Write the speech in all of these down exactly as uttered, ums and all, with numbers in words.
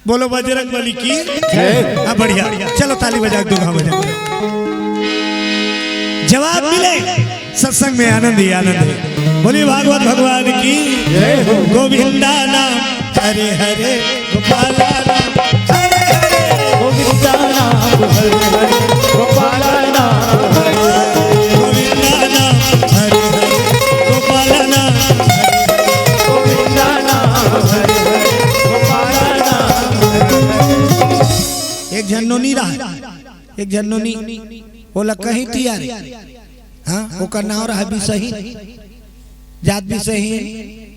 बोलो बजरंग बली की। जय। हाँ, बढ़िया। चलो, ताली बजा के दो घाव बजा। जवाब मिले, सत्संग में आनंद ही आनंद है। बोलिए भागवत भगवान की। जय हो। गोविंदा नाम हरे हरे, गोपाला नाम हरे हरे। गोविंदा नाम हरे हरे, गोपाला नाम हरे हरे। गोविंदा नाम हरे हरे, गोपाला नाम हरे हरे। गोविंदा नाम हरे हरे, गोपाला नाम हरे हरे। एक झन नोनी रहा, एक झन नोनी, ओला कहीं तियारे। हाँ, ओकर नाव रहा बिसही। जात बिसही,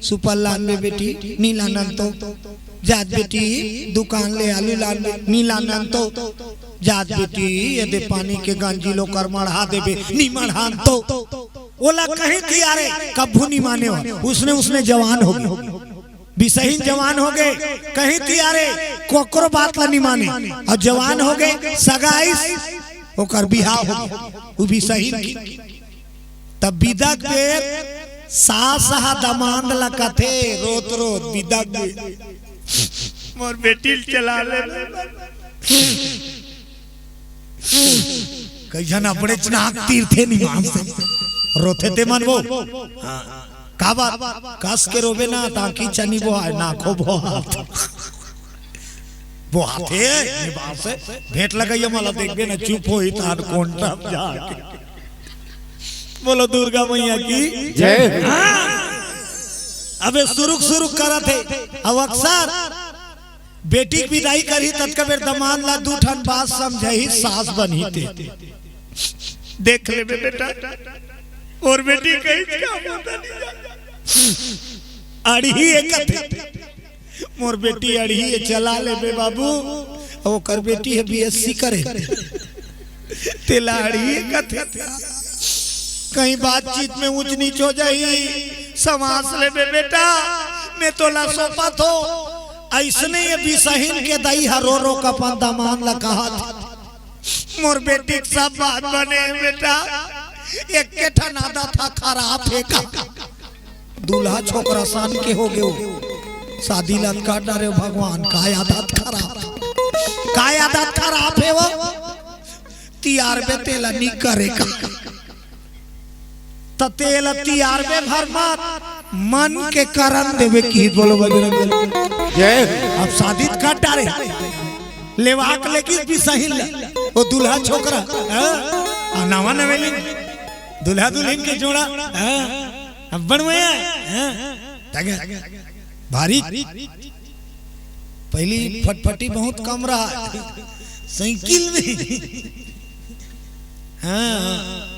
सुपल लानबे बेटी, नी लानन तो। जात बेटी, दुकान ले आलू लानबे, नी लानन तो। जात बेटी, ये दे पानी के गंजी लो कर मढ़ा देबे, नी मढ़ान तो। ओला कहीं तियारे, कभू नी माने हो। उसने, उसने जवान हो गए। बिसहिन जवान हो गए, कहीं तियारे, कोकरो बात ला नी माने। अउ जवान हो गए, सगाई, ओकर बिहाव हो गए। उ बिसहिन की। तब बिदा के बेर सास हा दमांद ला कथे, रोत रोत बिदा के बेर, मोर बेटी ल चला ले। कई झन अपनेच नाक तीरथे निमान से। रोथे ते मन वो। हाँ। का बात? कस के रोबे ना, ताकि चनी बोहाय, नाखो बोहात। बोहाथे, निमान से। भेंट लगइया मला देखबे ना, चुप होही, तान कोंटा जाके। बोलो दुर्गा मैया की। जय। हाँ। अबे सुरुक सुरुक करत हे। अब अक्सर बेटी के बिदाई करही, ततका बेर दमांद ला दू ठन बात समझाही, सास बनही ते। देख लेबे बेटा, मोर बेटी कहीं का पता नहीं। अड़ही हे कथे, मोर बेटी अड़ही हे, चला लेबे बाबू। अउ ओकर बेटी हे बीएससी करे। तेला अड़ही कथे। कहीं बातचीत में ऊंच नीच हो जाही, समास लेबे बेटा, मैं तोला सौंपत हो। अइसने ये बिसहिन के दाई ह रो रो के अपन दमांद ला कहत, मोर बेटी के सब बात बने हे बेटा, एक के ठन आदत ह खराब हे का। दूल्हा छोकरा सान के हो गयो, शादी ला अटका डारे हो भगवान, का आदत खराब, का आदत खराब हे वो। तियारबे तेला नी करे का। त तेला तियारबे भर मत, मन के करन देबे की। बोलो बजरंग बली। जय। अब शादी कर डारे, लेवाक लेकिन बिसहिन ला, वो दूल्हा छोकरा, हाँ? आ नवा नवेली, दूल्हा दुल्हिन के जोड़ा, हाँ? अब बनवाया, हाँ? ताकि भारी पहली फटफटी बहुत कम रहा, साइकिल में। हाँ, हाँ।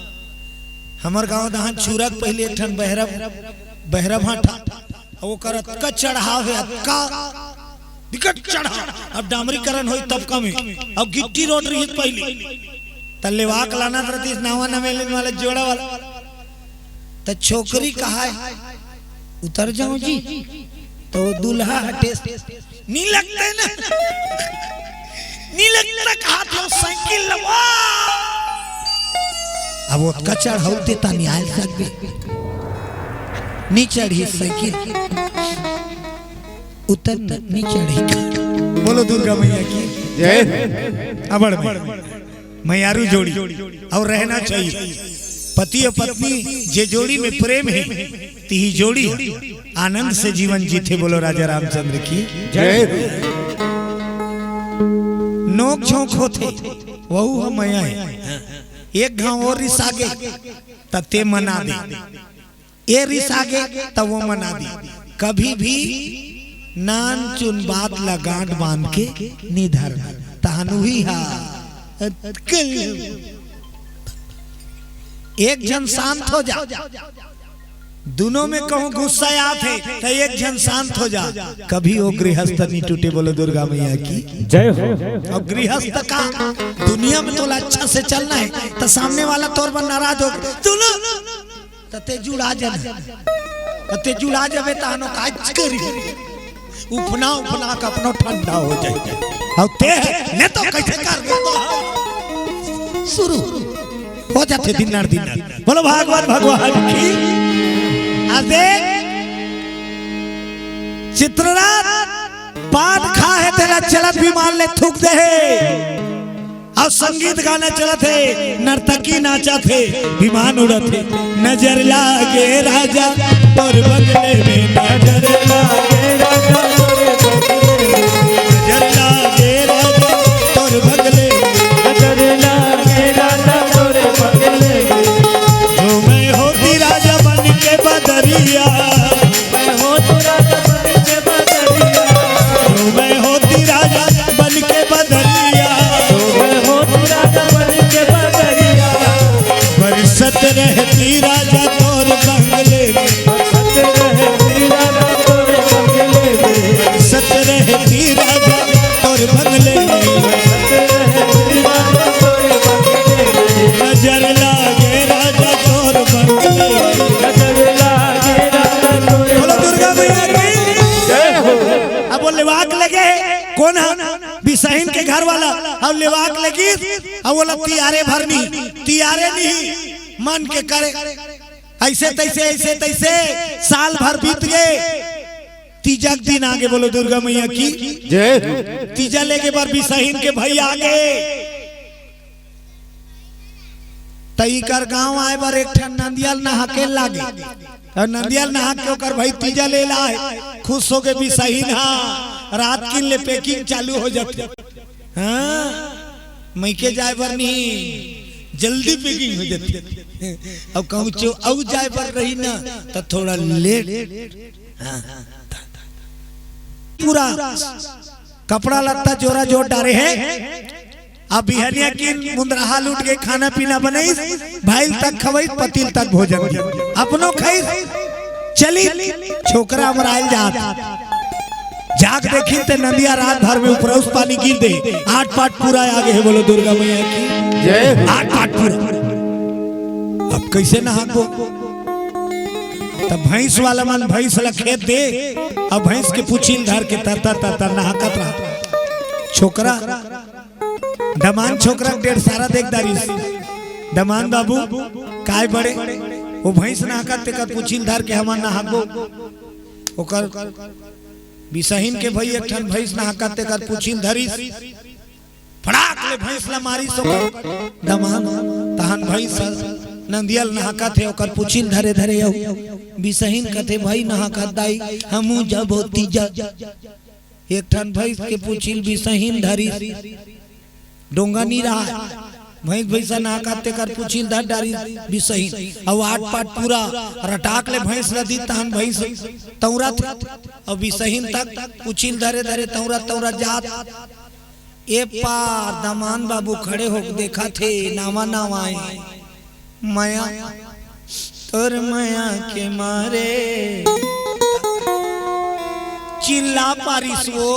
हमर गांव दहान छुरत पहले एक ठन बहरा, बहरा भाटा, अउ ओकर अतका चढ़ाव हे, अतका बिकट चढ़ाव। अब डामरीकरण होई तब कम हे, अब गिट्टी रोड रही पहली, त लेवाक लाना रहती नवा नवेली वाला जोड़ा वाला। त छोकरी कहाय, "उतर जाऊं जी?" त वो दूल्हा हटे, "नी लगते ना, नी लगता, कहा था साइकिल लवा।" अब ओतका चढ़ाऊ ते त नी आयल सकबे, नी चढ़ी साइकिल, उतर न, नी चढ़ी। बोलो दुर्गा मैया की। जय। अबड़ में मयारू जोड़ी अउ रहना चाहिए। पति अउ पत्नी जे जोड़ी में प्रेम हे, तिही जोड़ी आनंद से जीवन जीथे। बोलो राजा रामचंद्र की। जय। नोक झोंक होथे, वहू ह मया हे। एक घांव अउ रिसागे, त ते मना दे। ए रिसागे, त वो मना दे। कभी भी नान चुन बात ला गांठ बांध के नी धरना। तहान उही हा अटकल। एक झन शांत हो जा, दुनों में कहूं गुस्सा आत हे, त एक झन शांत हो जा, कभी वो गृहस्थ नी टूटे। बोलो दुर्गा मैया की। जय हो। अउ गृहस्थ का दुनिया में तोला अच्छा से चलना हे, त सामने वाला तोर बर नाराज हो, तू ना त ते जुड़ा जबे, त ते जुड़ा जबे, तहानो काज करी। उफना, उफना के अपनो ठंडा हो जाए। अउ ते ले तो कैसे कर दे तो। शुरू हो जाथे दिनर, दिनर। बोलो भागवत भगवान की। आ देख, चित्रराज पान खा हे तेला चलत विमान ले थूक दे हे। अउ संगीत गाना चलत हे, नर्तकी नाचत हे, विमान उड़त हे। नजर लागे राजा तोर बंगले में, नजर लागे राजा तोर बंगले में, नजर लागे राजा तोर बंगले में, नजर लागे राजा तोर बंगले में। जो मैं होती राजा बन के बदरिया, मैं होती राजा बन के बदरिया, जो मैं होती राजा बन के बदरिया, जो मैं होती राजा बन के बदरिया, बरसत रहती राजा तोर बंगले में, बरसत रहती राजा तोर बंगले में, बरसत रहती राजा तोर बंगले में, बरसत रहती राजा तोर बंगले में, नजर लागे राजा तोर बंगले में, नजर लागे राजा तोर बोलो दुर्गा मैया की। जय हो। अब वो लेवाक लगे, कोन ह? बिसहिन के घर वाला। अब लेवाक लगी, अब बोला तियारे भरनी, तियारे नहीं, मन के करे, ऐसे तैसे, ऐसे तैसे साल भर बीत गए। तीजा के दिन आगे, बोलो दुर्गा मैया की। जय हो। तीजा लेगे बर बिसहिन के भाई आगे। त इकर गांव आए बर एक ठन नंदिया ल नहा के लागे। अउ नंदिया ल नहा के ओकर भाई तीजा ले लाए। खुश होके बिसहिन हा रात किन ले packing चालू हो जाथे। हाँ, मइके जाए बर नहीं, जल्दी packing हो जाथे। अब कहूँ चो अउ जाए बर रही ना, त थोड़ा late। हाँ। पूरा कपड़ा लत्ता जोरा जोर डारे हे। अब बिहनिया किन मुंदराहा लूट के खाना पीना बनइस, भाई ल तक खवइस, पति ल तक भोजन दी, अपनो खइस, चली छोकरा अमराइल जात। जाग देखिन ते नंदिया रात भर में उपरउस पानी गिर दे, आठ पाट पूरा आगे हे। बोलो दुर्गा मैया की। जय हो। आठ पाट पूरा। अब कैसे नहाबो? तब भैंस वाला मन भैंस ला खेत दे, अब भैंस के पूछी ल धर के तरतर तरतर नहाकत रहा। छोकरा, दमान छोकरा के डेढ़ सारा देख दारिस। दमान बाबू, काय बड़े? वो भैंस नहाकत तेकर पूछी ल धर के हमन नहाबो। ओकर बिसहिन के भाई एक ठन भैंस नहाकत तेकर पूछी ल धरिस। फड़ाक ले भैंस ला मारिस ओकर दमान, तहन भैंस ह नंदिया ल नहाकत हे, ओकर पूछी ल धरे धरे अउ बिसहिन कथे, "भाई नहाकत दाई, हमू जबो तीजा।" एक ठन भैंस के पूछी ल बिसहिन धरिस, डोंगा नी रहा, भैंस भैंसा नहाकत तेकर पूछी ल धर डारिस बिसहिन, अउ आठ पाट पूरा रटाक ले भैंस ल दी, तहन भैंस तौरत हे, अउ बिसहिन तक पूछी ल धरे धरे तौरत तौरत जात। ए पार दमान बाबू खड़े होके देखत हे, नावा नावा आए। मया, तोर मया के मारे चिल्ला पारिस वो।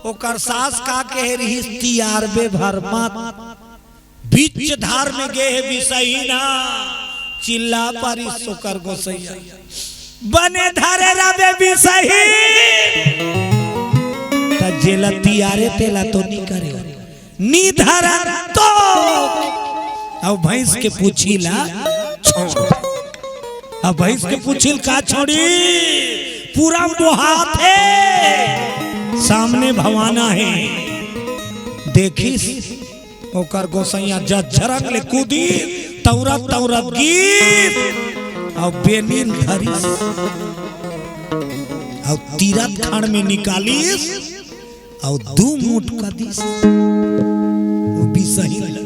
ओकर सास का कहे रिहिस, तियारबे भर मत। बीच धार में गे हे बिसहिन हा, चिल्ला पारिस ओकर गोसैया, बने धरे रबे बिसहिन। त जेला तियारे तेला तो नी करे, नी धरन तो। अब भैंस के पूछी ला छोड़, अब भैंस के पूछी ल का छोड़ी, पूरा बोहात हे, सामने भवाना हे। देखिस ओकर गोसैया झरक ले कूदी, तौरत तौरत गिस, अउ बेनी ल धरिस, अउ तीरथ खाड़ में निकालिस, अउ दू मुठ कर दिस। वो बिसहिन ल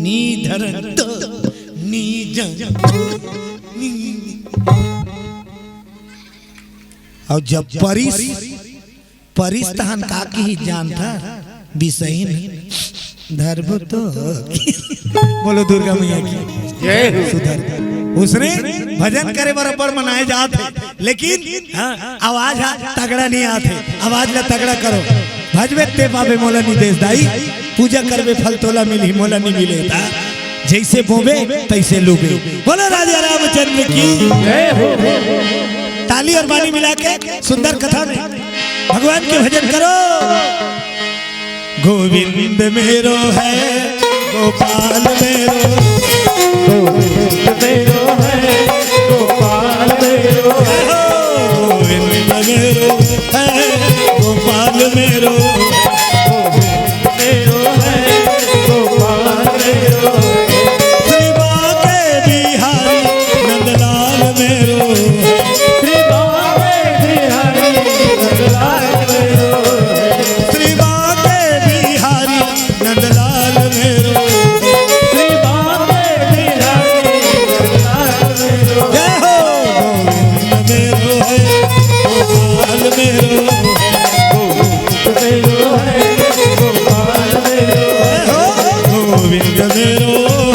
नी धरन तो, नी जन, नी। अउ जब परिस, परिस तहन का किहिस जानथा? बिसहिन धरबो तो। बोलो दुर्गा मैया की। जय हो। सुधर। उसने भजन करे बर अब्बड़ मनाए जात हे, लेकिन हाँ, आवाज हा तगड़ा नहीं आत हे। आवाज ला तगड़ा करो। भजबे ते पाबे मोला नितेश दाई, पूजा करबे फल तोला मिलही मोला नी मिले ता। जैसे बोबे तैसे लूबे। बोलो राजा रामचंद्र की। जय हो। ताली और बानी मिला के सुंदर कथा में भगवान के भजन करो। गोविंद मेरो है, गोपाल मेरो। गोविंद मेरो है, गोपाल मेरो। गोविंद मेरो है, गोपाल मेरो। गोविंद मेरो है, गोपाल मेरो है। श्री बांके बिहारी नंदलाल मेरो है। श्री बांके बिहारी नंदलाल मेरो है। श्री बांके बिहारी नंदलाल मेरो। श्री बांके बिहारी नंदलाल मेरो। जय हो। गोविंद मेरो है, गोपाल मेरो है। गोविंद मेरो है, गोपाल मेरो है। जय हो। गोविंद मेरो है,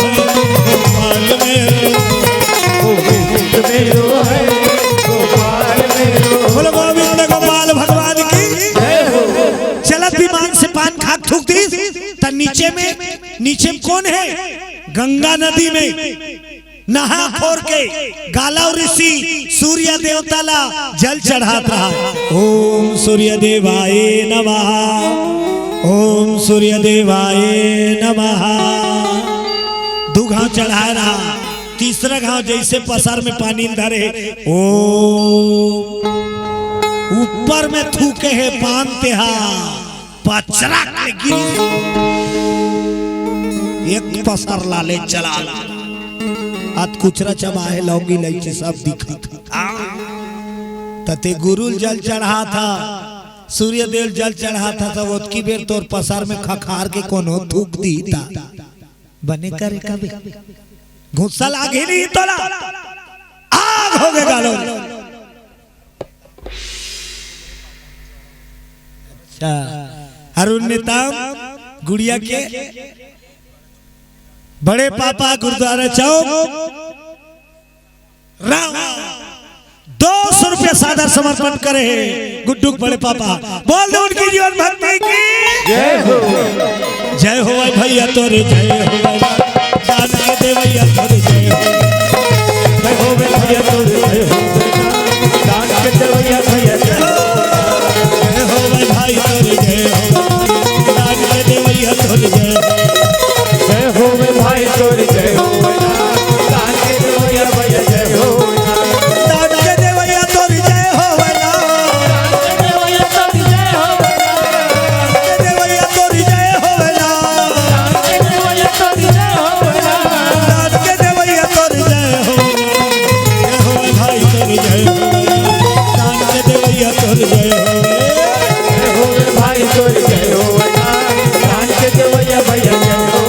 गोपाल मेरो। गोविंद मेरो है, गोपाल मेरो। बोलो गोविंद गोपाल भगवान की। जय हो। चलत विमान से पान खाक थूक दिस, त नीचे में, नीचे में कौन है? गंगा नदी में नहा खोर के गालव ऋषि सूर्य देवता ला जल चढ़ात रहा। ओम सूर्य देवाय नमः, ओम सूर्य देवाय नमः। दू घाव चढ़ाए रहा, तीसरा घाव जैसे पसार में पानी धरे, ओम ऊपर में थूके हे पान तेहा। पचरा के गिरी। एक पसर लाले चला। अत कुचरा चबाहे लौंगी लैची सब दिखा। हाँ। तते गुरुल जल चढ़ा था, सूर्यदेव जल चढ़ा था, तब ओतकी बेर तोर पसार में खखार के कोनो थूक दी था। बने करे कबे। गुस्सा लागे नहीं तोला। आग हो गए गालो। अच्छा, अरुण नेताम गुड़िया के बड़े पापा गुरुद्वारा चौक राम दो सौ रुपया सादर समर्पण करे हैं गुड्डू के बड़े पापा। बोल दो उनकी जीवन भक्ति की जय हो। जय हो भाई भैया तोरे जय हो। दान के देवैया तोर जय हो। जय हो बे भैया तोर जय हो। दान के देवैया भैया जय हो। जय हो बे भाई तोर जय हो। दान के देवैया तोर जय हो। जय हो बे भाई तोर जय हो। दान के देवैया भैया जय हो। दान के देवैया तोर जय हो। दान के देवैया तोर जय हो। दान के देवैया तोर जय हो। जय हो भाई तोर जय हो। दान के देवैया तोर जय हो। जय हो भाई तोर जय हो। दान के देवैया भैया जय हो।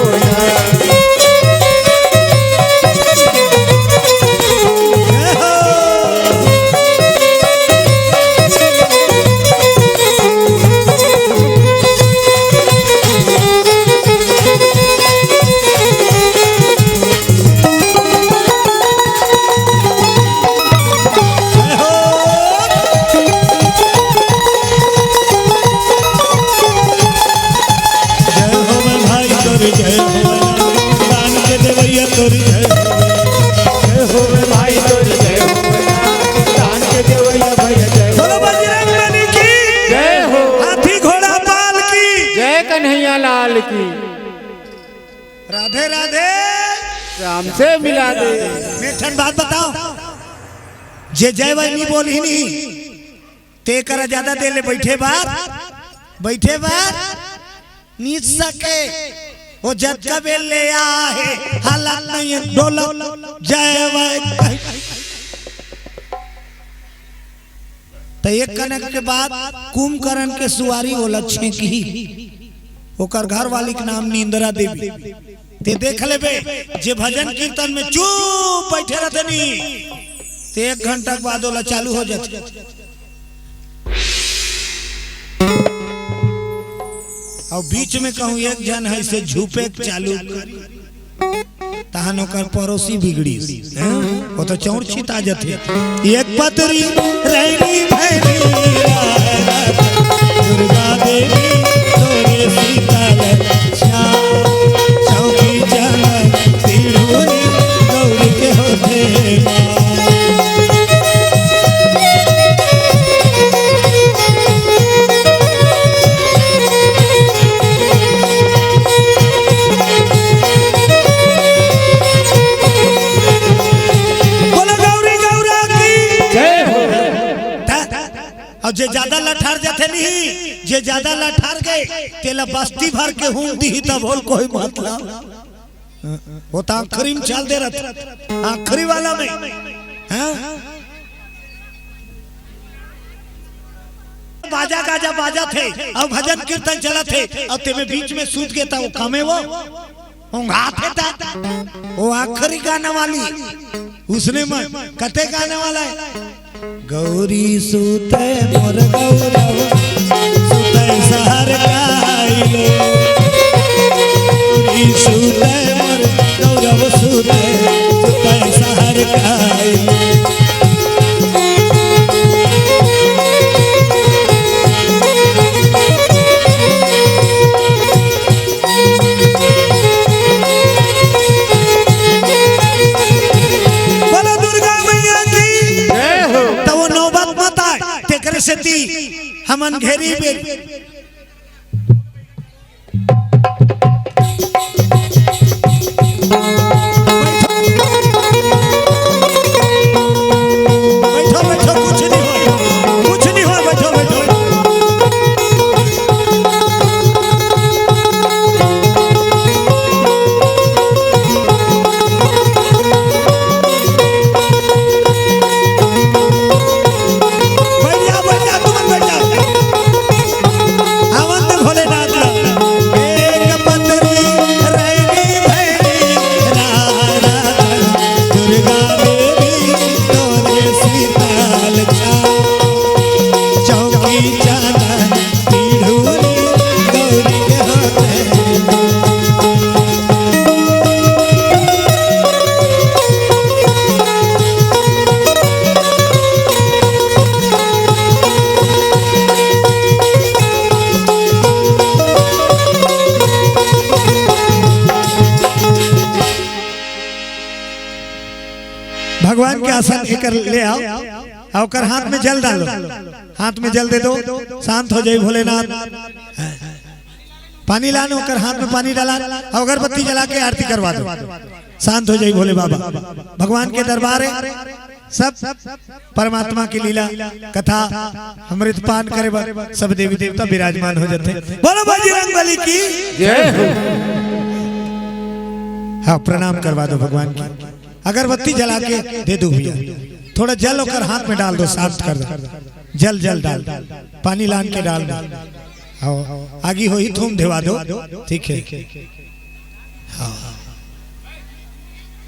जय हो बे भाई तोर जय हो। दान के देवैया तोर जय हो। जय हो बे भाई तोर जय हो। दान के देवैया भैया जय हो। बोलो बजरंग बली की जय हो। हाथी घोड़ा पाल की जय। कन्हैया लाल की। राधे राधे। राम से मिला दे। मैं ठन बात बताओ, जे जय भाई नहीं बोली नहीं, ते करा ज्यादा देर ले बैठे बार, बैठे बार नीच सके। वो जतका बेर ले आ हे, हालत नहीं है, डोलक जय भाई। त एक कनक के बाद कुंभकर्ण के सुवारी ओला छेंकही। ओकर घरवाली के नाम नींदरा देवी। ते देख लेबे, जे भजन कीर्तन में चुप बैठे रहते नी, ते एक घंटा के बाद ओला चालू हो जाथे। अउ बीच में कहूँ एक झन हे से झुपे के चालू करी, तहन ओकर पड़ोसी बिगड़िस, हैं? वो तो चौड़ छिता जथे। एक पतरी रैनी भैनी दुर्गा देवी तोरे शीतल छाँव, चौकी चनन तिरुनी गौरी के होथे माँ। बोलो गौरी गौरा की जय हो। ता-, और जे ज्यादा लठार जाथे नहीं, जे ज्यादा लठार के तेला बस्ती भर के हूम दिही, तभो ल कोई मतलब। वो तो आखिरी में चल दे रहा, आखिरी वाला में। हाँ? बाजा गाजा बाजत हे अउ भजन कीर्तन चलत हे अउ तेमे बीच में सूत गे त वो कमे वो। ओंघात हे ता, वो आखिरी गाना वाली, उसने मन कते गाने वाला है। गौरी सूते मोर गौरव, सूते सहर काइले। गौरी सूते मोर गौरव, सूते, सूते सहर काइले। बोलो दुर्गा मैया की। जय हो। त वो नौबत मत आय, तेकरे सेती हमन घेरी बेरी। बैठो, बैठो, कुछ नहीं होय, कुछ नहीं होय, बैठो, बैठो। बैठ जा, बैठ जा, तुमन बैठ जा। आवन दे भोलेनाथ ला। एक पतरी रैनी भैनी राधा दुर्गा देवी तोरे सीतल छाँव। चौकी चानन पीढ़ूरी गौरी के होते। भगवान के आसन एकर ले आओ, आ ओकर हाथ में जल डालो, हाथ में जल दे दो, शांत हो जाई भोलेनाथ। पानी लान, ओकर हाथ में पानी डाला, अउ अगरबत्ती जला के आरती करवा दो। शांत हो जाई भोले बाबा, भगवान के दरबार है, सब परमात्मा की लीला कथा अमृत पान करे बर सब देवी देवता विराजमान हो जाते। बोलो बजरंग बली की। जय हो। हाँ, प्रणाम करवा दो भगवान की। अगरबत्ती जला के दे दो भैया, थोड़ा जल ओकर हाथ में डाल दो, शांत कर दो। जल, जल डाल, पानी लान के डाल दो। हाँ, आगी होही थूम देवा दो, ठीक है। हाँ।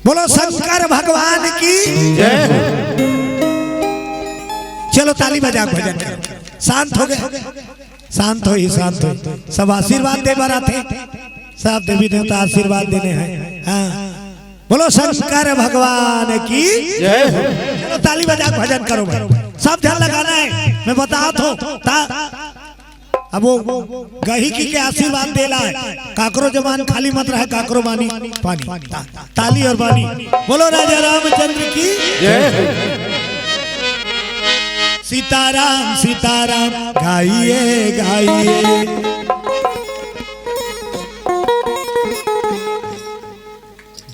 बोलो शंकर भगवान की। जय हो। चलो ताली बजा के भजन करो। शांत हो गए, शांत हो ही शांत हो। सब आशीर्वाद दे बर आथे, सब देवी देवता आशीर्वाद देने हैं। हाँ। बोलो शंकर भगवान की। जय हो। चलो ताली बजा के भजन करो भाई, सब ध्यान लगाना है, मैं बतावत हूँ। ता अब वो गही की के आशीर्वाद देला है, काकरो जबान खाली मत रहे, काकरो बानी पानी। ता-, ताली और बानी। बोलो राजा रामचंद्र की। जय। सीताराम सीताराम गाइए गाइए।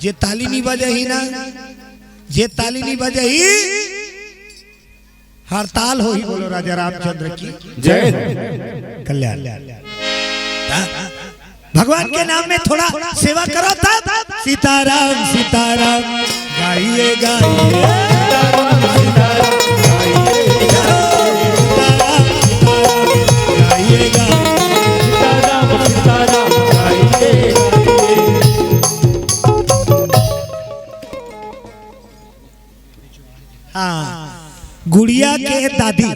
जे ताली नहीं बजाही ना, जे ताली नहीं बजाही, हड़ताल होही। बोलो राजा रामचंद्र की। जय। कल्याण। भगवान के नाम में थोड़ा सेवा करो तब। सीताराम सीताराम गाइए गाइए। सीताराम सीताराम गाइए गाइए। सीताराम सीताराम गाइए गाइए। सीताराम सीताराम गाइए गाइए। हाँ, गुड़िया के दादी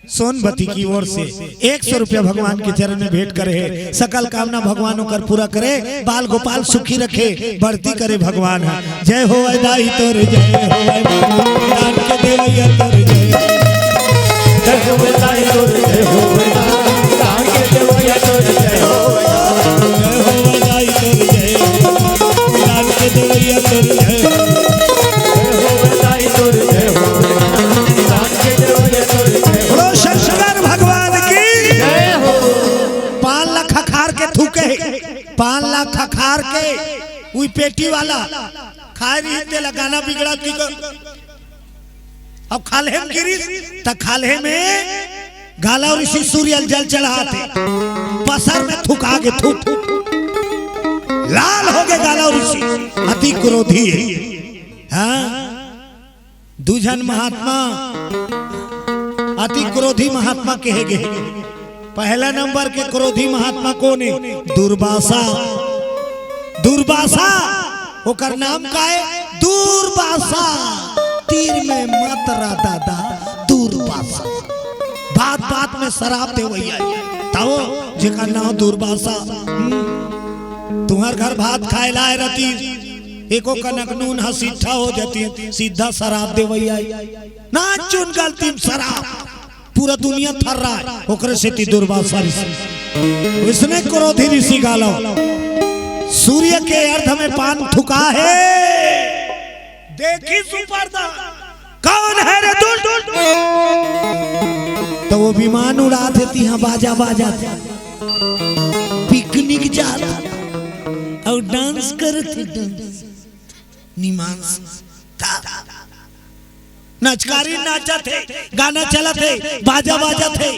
सोनबती की ओर से एक सौ रुपया भगवान के चरण में भेंट करे हे। सकल कामना भगवान ओकर पूरा करे, बाल गोपाल सुखी रखे, बढ़ती करे भगवान। हाँ, जय हो दाई तोर, जय हो दान के देवैया तोर, जय। जय हो दाई तोर, जय हो दान के देवैया तोर, जय हो। जय हो दाई तोर, जय हो दान के देवैया तोर, जय। बोलो शंकर भगवान की। जय हो। पान ला खखार के थूके हे, पान ला खखार के, उई पेटी वाला खाए रही, तेला गाना बिगड़ा की कर। अब खाल्हे में गिरिस, त खाल्हे में गालव ऋषि सूर्य ल जल चढ़ाथे, पसर में थुका के थूक, लाल हो गे गालव ऋषि, अति क्रोधी हे। हाँ, दू झन महात्मा, अति क्रोधी महात्मा कहे गे। पहला नंबर के क्रोधी महात्मा कोन हे? दुर्वासा। दुर्वासा, ओकर नाम का हे? दुर्वासा। तीर में मत रह दादा, दुर्वासा। बात बात में सराप देवइया। तब जेकर नाम दुर्वासा, हम्म, तुंहर घर भात खाए लाए रहती, एको कनक नून ह सिट्ठा हो जाती, सीधा सराप देवइया। ना चुन गलती में सराप। पूरा दुनिया थर्राय, ओकरे सेती दुर्वासा ऋषि। वइसने क्रोधी ऋषि गालव सूर्य के अर्ध में पान थुका हे। देखिस ऊपर दा, कौन है रे दुष्ट? त ओ विमान उड़ात हे, तिहां बाजा बाजत हे, पिकनिक जात हे अउ डांस करत हे, डांस। निमांस था। नचकारी नाचत हे, गाना चलत हे, बाजा बाजत हे।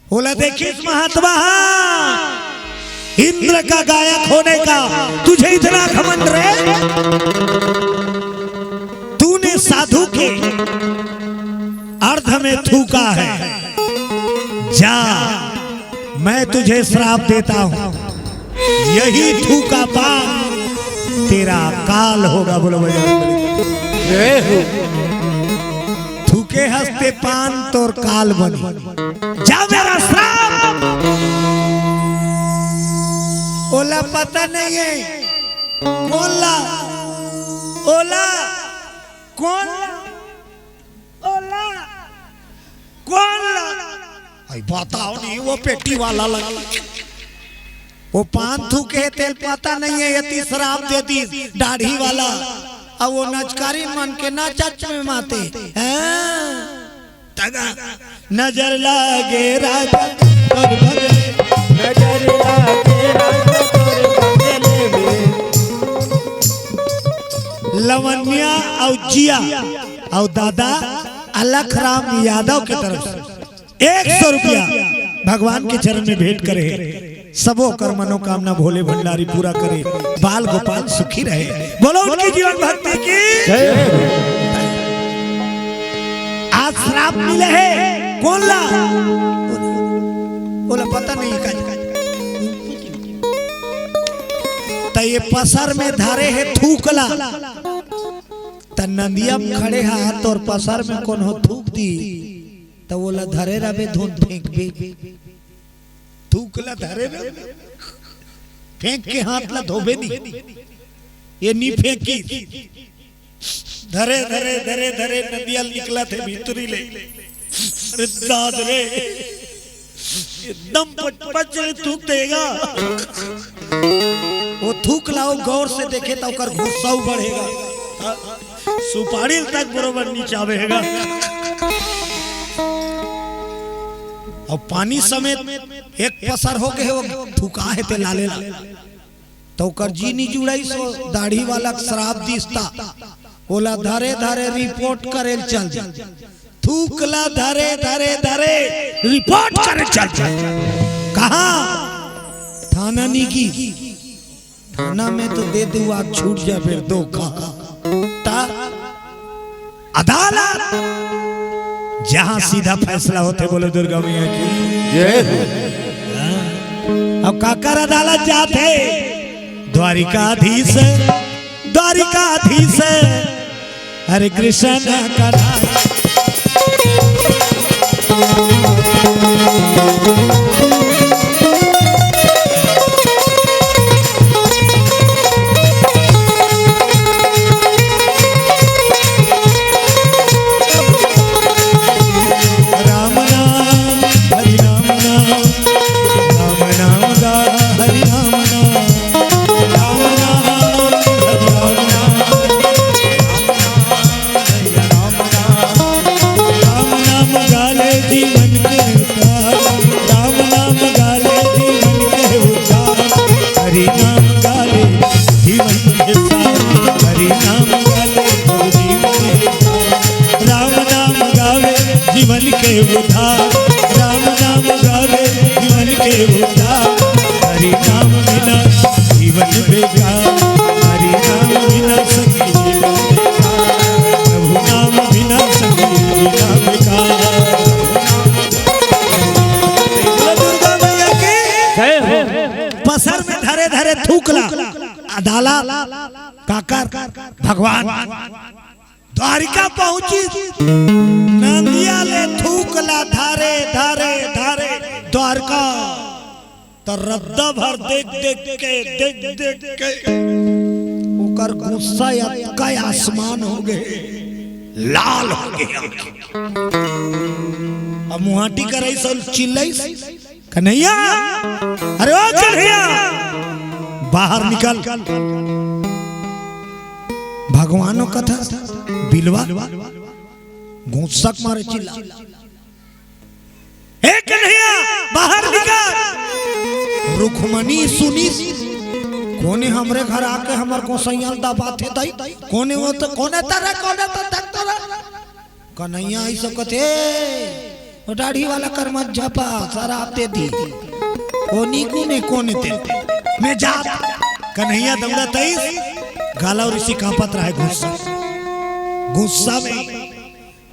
ओला देखिस महात्मा, हाँ, इंद्र का गायक होने का तुझे इतना घमंड रे? तूने साधु के अर्ध में थूका है, जा, मैं तुझे श्राप देता हूं, यही थूका पान तेरा काल होगा। बोलो बजरंग बली। जय हो। थूके हस ते पान तोर काल बनी। जा मेरा श्राप। ओला पता नहीं है। कोन ला? ओला। कोन ला? ओला। कोन ला? अई बताओ नहीं, वो पेटी वाला लगा। वो पान थूके तेल पता नहीं है, एती श्राप दे दी दाढ़ी वाला। अब वो नचकारी मन के ना चच में माते हैं। तगा नजर लागे राजा तोर बगले। नजर लागे राजा तोर बगले में। लवनिया अउ जिया अउ दादा अलख राम यादव के तरफ से एक सौ रुपया भगवान के चरण में भेंट करे हे। सबो ओकर मनोकामना भोले भंडारी पूरा करे, बाल गोपाल सुखी रहे। बोलो उनकी जीवन भक्ति की। जय। आज श्राप मिले हे, कोन ला? ओला पता नहीं का। त ये पसर में धरे हे थूकला। त नंदिया में खड़े हा, तोर पसर में कोनो थूक दी, त ओला धरे रबे, धुन फेंकबे। थूकला धरे रबे, फेंक के हाथ ला धोबे नी, ये नी फेंकी। धरे धरे धरे धरे नंदिया ल निकलत हे भीतरी ले। अरे दाद रे, एकदम पचपच ले थूक देगा। वो थूक ला अउ गौर से देखे त ओकर गुस्सा अउ बढ़ेगा। सुपारी तक बरोबर नी चाबेगा। अउ पानी समेत एक पसर हो गे हे, वो थूका हे ते लाले ला। त ओकर जी नी जुड़ाइस, वो दाढ़ी वाला के श्राप दिस ता। ओला धरे धरे रिपोर्ट करे ल चल दी। थूकला धरे धरे धरे रिपोर्ट करे चल दी। कहाँ? थाना नी गी। थाना में तो दे दे, आज छूट जा फिर धोखा। ता अदालत, जहां सीधा फैसला होथे। बोलो दुर्गा मैया की जय हो। हाँ। अब काकर अदालत जाथे? द्वारिकाधीश, द्वारिकाधीश, हरे कृष्ण कन्हैया। राम नाम, हरि राम नाम, राम नाम गा, हरि राम नाम, राम नाम, हरि राम नाम, राम नाम, हरि राम नाम, राम नाम गा ले जीवन के उद्धार, राम सर में धरे धरे थूक ला। अदालत काकर? भगवान। द्वारिका पहुंचिस, नंदिया ले थूक ला धरे धरे धरे द्वारका। त रद्दा भर देख देख के, देख देख के ओकर गुस्सा अतका आसमान हो गे, लाल हो गे। अब मुहाटी करइस अउ चिल्लइस, "कन्हैया, अरे ओ कन्हैया, बाहर निकल।" भगवानो कथा बिलवा गुस्सा के मारे चिल्ला, "ए कन्हैया, बाहर निकल।" रुक्मणी सुनिस, "कोने हमरे घर आके हमर गोसैया ल दबाथे दाई? कोने वो तो, कोने तरे, कोने तो देख तरे?" कन्हैया अइसे कथे, "ओ दाढ़ी वाला कर मत झपा, सराप दे दी। ओ नीकू ने कोने दे, मैं जात।" कन्हैया दौड़त अइस, गालव ऋषि कांपत रहय गुस्सा। गुस्सा में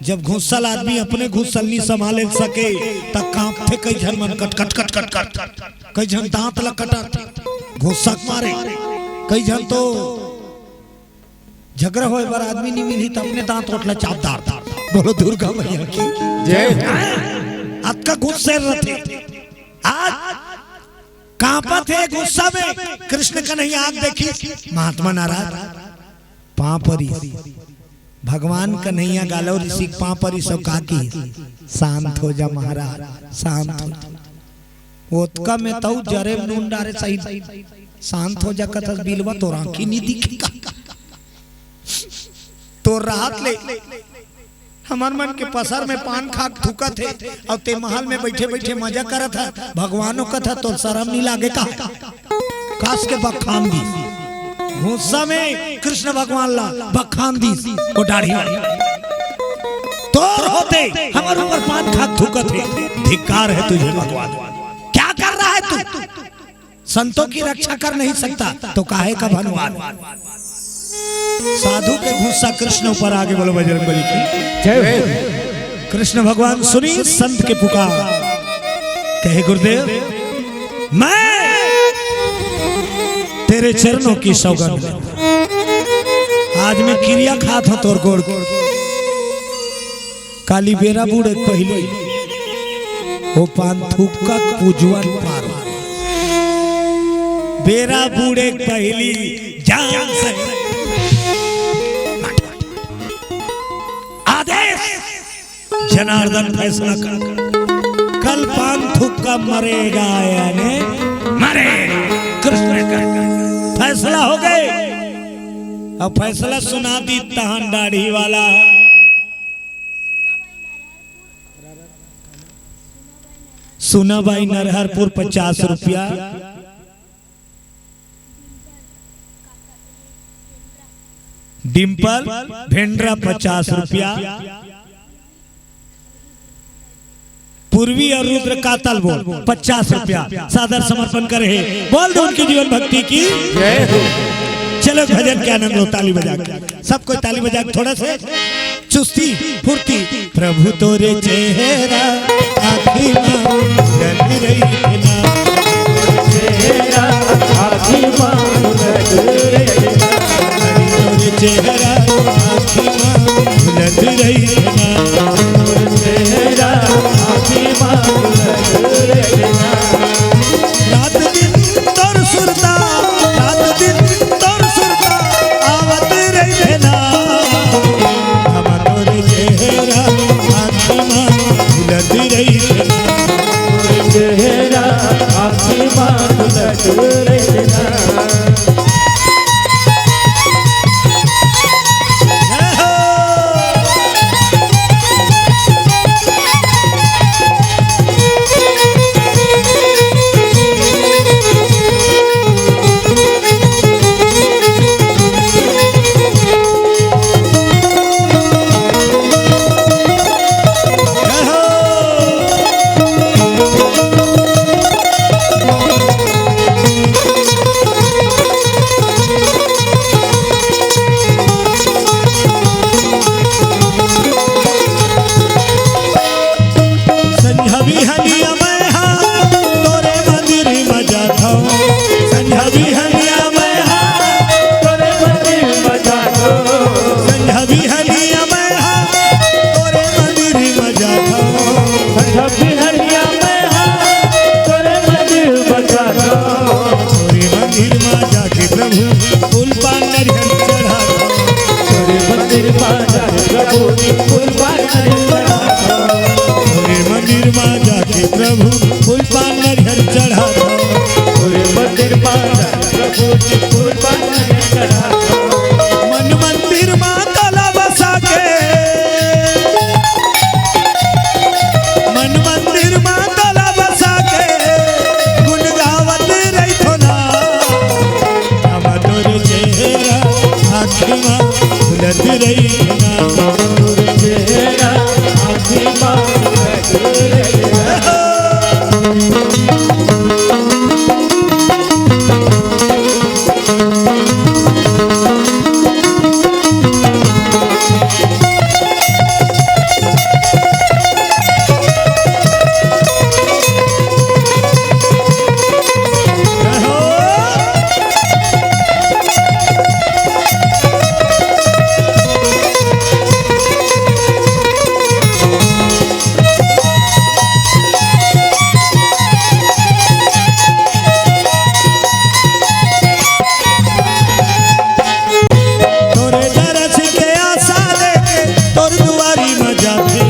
जब घुसल आदमी अपने घुसल नी संभाले सके, त कांपथे कई झन मन कट, कट, कट, कट, कट। कई झन दांत ल कटत, घुसक मारे। कई झन तो झगड़ा होय बर आदमी नी मिलही त अपने दांत ओठ ल चाप डारथे। बोलो दुर्गा मैया की जय। अतका गुस्से रथे। आज कांपत हे गुस्सा में। कृष्ण कन्हैया आके देखिस, महात्मा नाराज, पांव परिस। भगवान कन्हैया गालव ऋषि के पांव परिस अउ का किहिस, "शांत हो जा महाराज, शांत हो जा।" ओतका में तउ जरे में नून डारे सही, "शांत हो जा," कथस बिलवा, तोर आंखी नी दिखे का? तोर राहत ले हमर मन के पसर में पान खा के थूकत हे, अउ ते महल में बइठे बइठे मजा करत हे। भगवानो कथा, "तोर सरम नी लागे का?" कस के बखान दिस। गुस्सा में कृष्ण भगवान ला बखान दिस, ओ दाढ़ी वाले, "तोर होते हमर ऊपर पान खा के थूकत हे, धिक्कार है तुझे भगवान, क्या कर रहा है तू? संतों की रक्षा कर नहीं सकता तो काहे का भगवान?" साधु के गुस्सा कृष्ण ऊपर आगे, बोलो बजरंग बली की जय हो। कृष्ण भगवान सुनी संत के पुकार, कहे, "गुरुदेव, मैं तेरे चरणों की सौगंध, आज मैं किरिया खात हंव तोर गोड़ के, काली बेरा बूड़े के पहिली ओ पान थुक्का के पूजवन पार, बेरा बूड़े के पहिली जान से आदेश।" जनार्दन फैसला कर, कल पान थुक्का मरेगा यानी मरेगा। कृष्ण का फैसला हो गे। अब फैसला सुना दिस तहन दाढ़ी वाला। सुना बाई नरहरपुर पचास रुपया। डिंपल भेंडरा पचास रुपया। पूर्वी अउ रुद्र कातल बोल पचास रुपया सादर समर्पण करे हे। बोल दो उनकी जीवन भक्ति की जय हो। चलो भजन के आनंद लो, ताली बजा के। सब कोई ताली बजा के थोड़ा से चुस्ती फुर्ती। प्रभु तोरे चेहरा आँखी मा उलट रही ना। चेहरा आँखी मा उलट रही ना। हरि तोरे चेहरा आँखी मा उलट रही ना। चेहरा आँखी मा उलट रही ना। रात दिन तोर सुरता, रात दिन तोर सुरता आवत रहिथे ना। हम तोर चेहरा आँखी मा भुलत रहिथे ना। तोर चेहरा आँखी मा भुलत रहिथे ना। जय हो। मन मंदिर मा तोला बसा के, मन मंदिर मा तोला बसा के, गुन गावत रहिथो ना। अब तोर चेहरा आँखी मा भुलत रहिथो ना। तोर चेहरा आँखी मा भुलत रहिथो ना। तोरे दरस के आशा लेके तोर दुआरी म जाथे।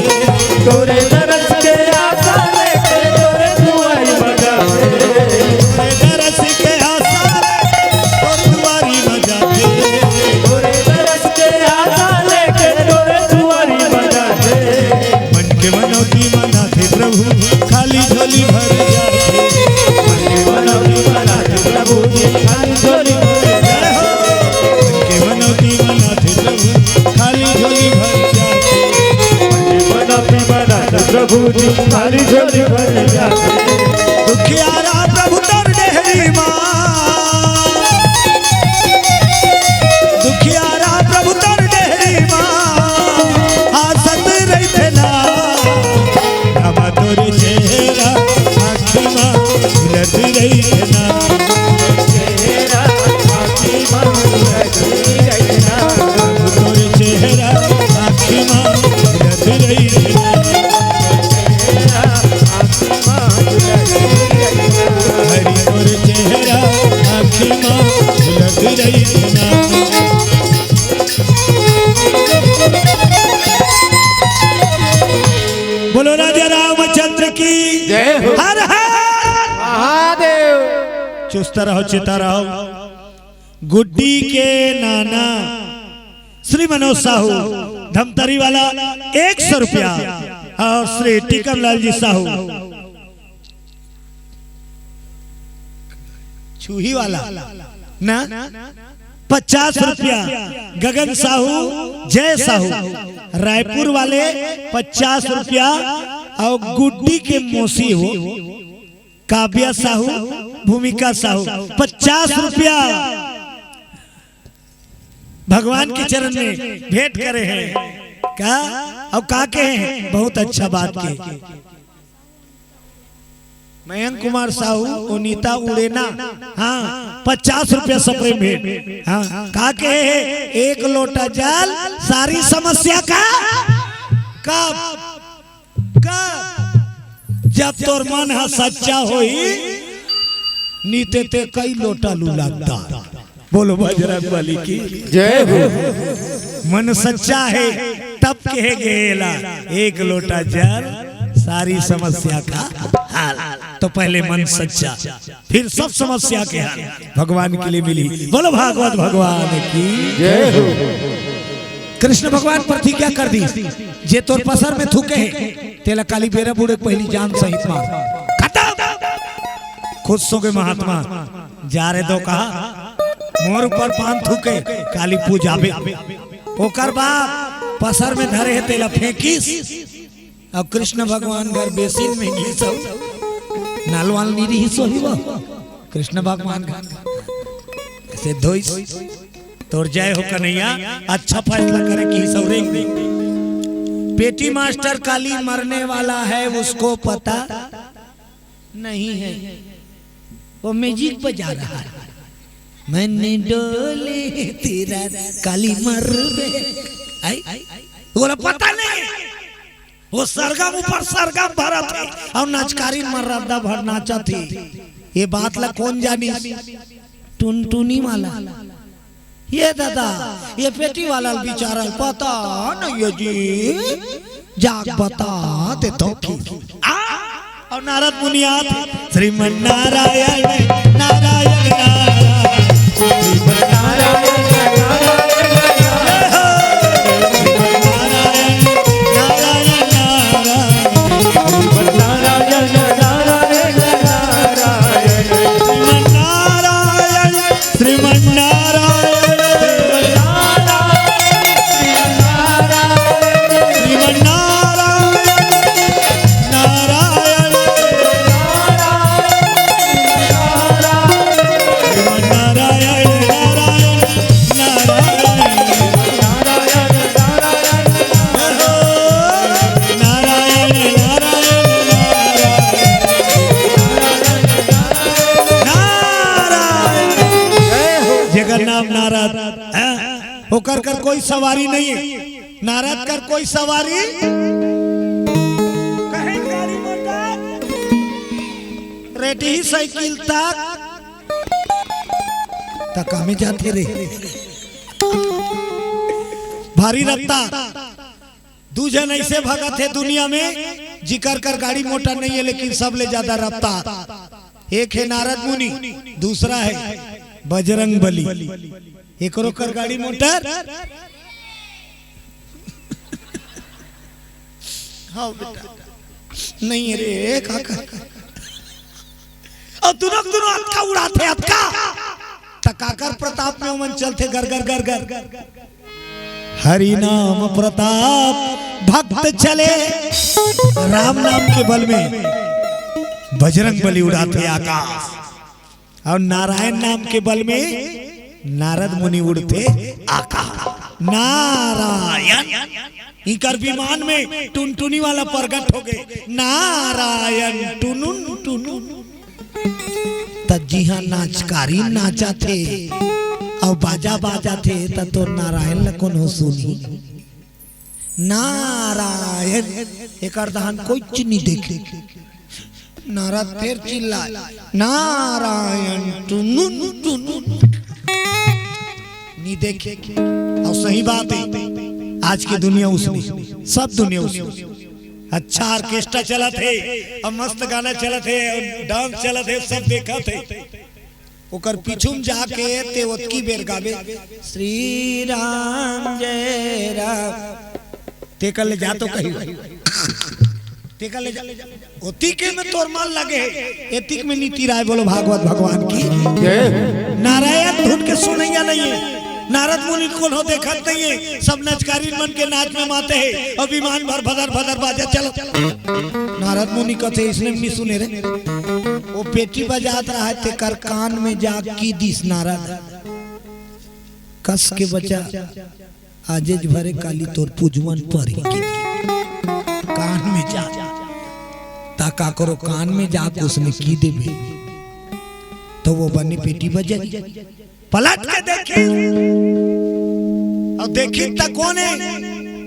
तोरे दरस के आशा लेके तोरे दुआरी म जाथे। तोरे दरस के आशा लेके तोर दुआरी म जाथे। तोरे दरस के आशा लेके तोरे दुआरी म जाथे। मन के मनौती मनाथे प्रभु, खाली झोली भर जाथे। मन के मनौती मनाथे प्रभु जी, खाली झोली भर जाथे। मन के मनौती मनाथे प्रभु, खाली झोली भर जाथे। मन के मनौती मनाथे प्रभु जी, खाली झोली भर जाथे। दुखियारा प्रभु तोर डेहरी मा, दुखियारा प्रभु तोर डेहरी मा, आसत रहिथे ना। अब तोर चेहरा आँखी मा भुलत रहिथे ना। चेहरा आँखी मा भुलत रहिथे ना। तोर चेहरा आँखी मा भुलत रहिथे ना। हरि तोर चेहरा आँखी मा भुलत रहिथे ना। बोलो राजा रामचंद्र की जय हो। हर हर महादेव। चुस्त रहो, चिता रहो। गुड्डी के नाना श्री मनोज साहू धमतरी वाला एक सौ रुपया और श्री टीकम लाल जी साहू छुही वाला ना पचास रुपया, गगन साहू, जय साहू रायपुर वाले पचास रुपया और गुड्डी के मौसी हो काव्या साहू, भूमिका साहू पचास रुपया भगवान के चरण में भेंट करे हैं का? और का कहे हैं? बहुत अच्छा बात के। मयंक कुमार साहू, ओनिता उड़ेना, हाँ, पचास रुपया सप्रेम भेंट। हाँ, का कहे हैं? एक लोटा जल सारी समस्या का कब का जब तोर मन ह सच्चा होही, नीते ते कई लोटा लुलाता। बोलो बजरंग बली की जय हो। मन सच्चा है तब कहे गेला एक लोटा जल सारी समस्या का हल। तो पहले मन सच्चा, फिर सब समस्या के हल भगवान के लिए मिली। बोलो भागवत भगवान की जय हो। कृष्ण भगवान प्रतिज्ञा कर दी, जे तोर पसर में थूके हे, तेला काली बेरा बूड़े के पहिली जान सहित मार। खतम। खुश हो गए महात्मा, जा रे दो कहा, मोर ऊपर पान थूके, काली पूजाबे। ओकर बाद पसर में धरे हे, तेला फेंकिस। अब कृष्ण भगवान घर बेसिन में घिसो, नल वाल नी रहिस होही वो। कृष्ण भगवान घर ऐसे धोइस। तोर जय हो कन्हैया, अच्छा फैसला करे कि सौरे। पेटी मास्टर काली मरने वाला है, उसको पता नहीं है, वो म्यूजिक बजा रहा है। मैंने डोले तेरा काली मरबे। आई? बोला पता नहीं। वो सरगम ऊपर सरगम भरत हे अउ नचकारी म रद्दा भर नाचत हे। ये बात ला कोन जानिस? टुनटुनी वाला। ये दादा, ये पेटी वाला बेचारा पता नहीं है जी। जाग बता दे तो की। आ, अउ नारद मुनि आत, श्रीमन नारायण, नारायण, नारायण। नारद, हैं? ओकर कर कोई सवारी नहीं है। नारद कर कोई सवारी, कहे गाड़ी मोटर, रेटही साइकिल तक, त कामे जाथे रे। भारी रफ्तार, दू झन ऐसे भगत हे दुनिया में, जिकर कर गाड़ी मोटर नहीं है, लेकिन सबले ज्यादा रफ्तार। एक है नारद मुनि, दूसरा है बजरंग बली। एकरो कर गाड़ी मोटर, हाँ बेटा, नहीं है रे काका। अउ दुनों, दुनों अतका उड़ाथे, अतका। त काकर प्रताप में ओमन चलथे गर गर गर गर। हरि नाम प्रताप भक्त चले, राम नाम के बल में बजरंग बली उड़ाथे आकाश, अउ नारायण नाम के बल में नारद मुनि उड़थे आकाश। नारायण, इकर विमान में टुनटुनी वाला प्रगट हो गए, नारायण टुनुन टुनुन। त जिहां नाचकारी नाचथे अउ बाजा बाजथे, त तोर नारायण ल कोनो सुनही? नारायण, एकर दहन कोई चीज नहीं देखे। नारद फेर चिल्लाए, "नारायण टुनुन टुनुन।" नहीं देखे। अउ सही बात है, आज की दुनिया उसने, सब दुनिया उसने। अच्छा ऑर्केस्ट्रा चलत हे, अउ मस्त गाना चलत हे, अउ डांस चलत हे, सब देखत हे। ओकर पीछू में जाके ते ओतकी बेर गाबे, "श्री राम जय राम।" ते कर ले जा तो कही, ते कर ले जा। ओतिके में तोर मन लगे हे, एतिक में नीति राय बोलो भागवत भगवान की। जय। नारायण धुन के सुनैया नहीं है, नारद मुनि कोनो देखत नहीं है, सब नचकारी मन के नाच में माते हैं, अउ विमान भर भदर भदर बाजा चलो। नारद मुनि कथे, "इसने नहीं सुने रे।" वो पेटी बजात रहा है, तेकर कान में जा की दिस नारद, "कस के बचा, आजेज भरे काली तोर पूजवन पर ही की।" कान में जा, ता काकरो कान में जा, उसने की देबे, तो वो बने पेटी बजे। पलट के देखी, अउ देखी त कोने?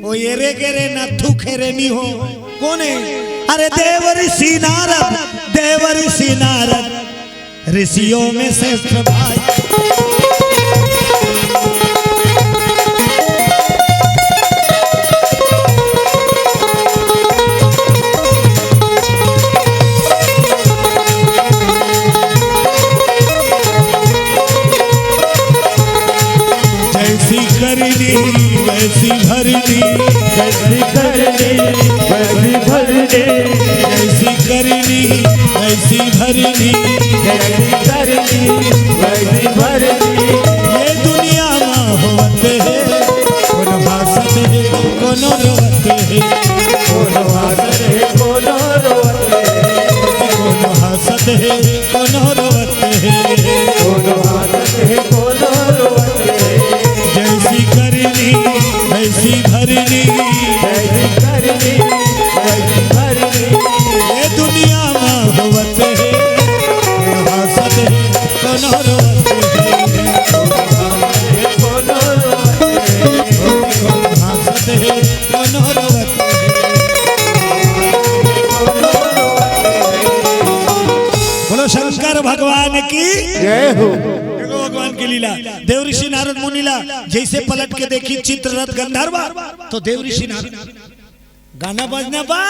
ओ एरे गेरे नत्थू खेरे नी हो। कोने? अरे देव ऋषि नारद, देव ऋषि नारद, ऋषियों में श्रेष्ठ भाई। जैसी करनी वैसी भरनी, जैसी करनी वैसी भरनी, जैसी करनी वैसी भरनी, जैसी करनी वैसी भरनी। ये दुनिया में होवत हे, कोनो हंसत हे, कोनो रोवत हे, कोनो हंसत हे, कोनो रोवत हे, कोनो हंसत हे, कोनो रोवत हे, कोनो हंसत हे, कोनो रोवत हे। जैसी करनी वैसी भरनी, जैसी करनी वैसी भरनी। ये दुनिया में होवत हे, कोनो हंसत हे, कोनो रोवत हे, कोनो हंसत हे, कोनो रोवत हे, कोनो हंसत हे, कोनो रोवत हे। बोलो शंकर भगवान की। जय हो। देखो भगवान की लीला। देव ऋषि नारद मुनि ला जैसे पलट के देखी चित्ररथ गंधर्व, तो देव ऋषि नारद गाना बजना बा।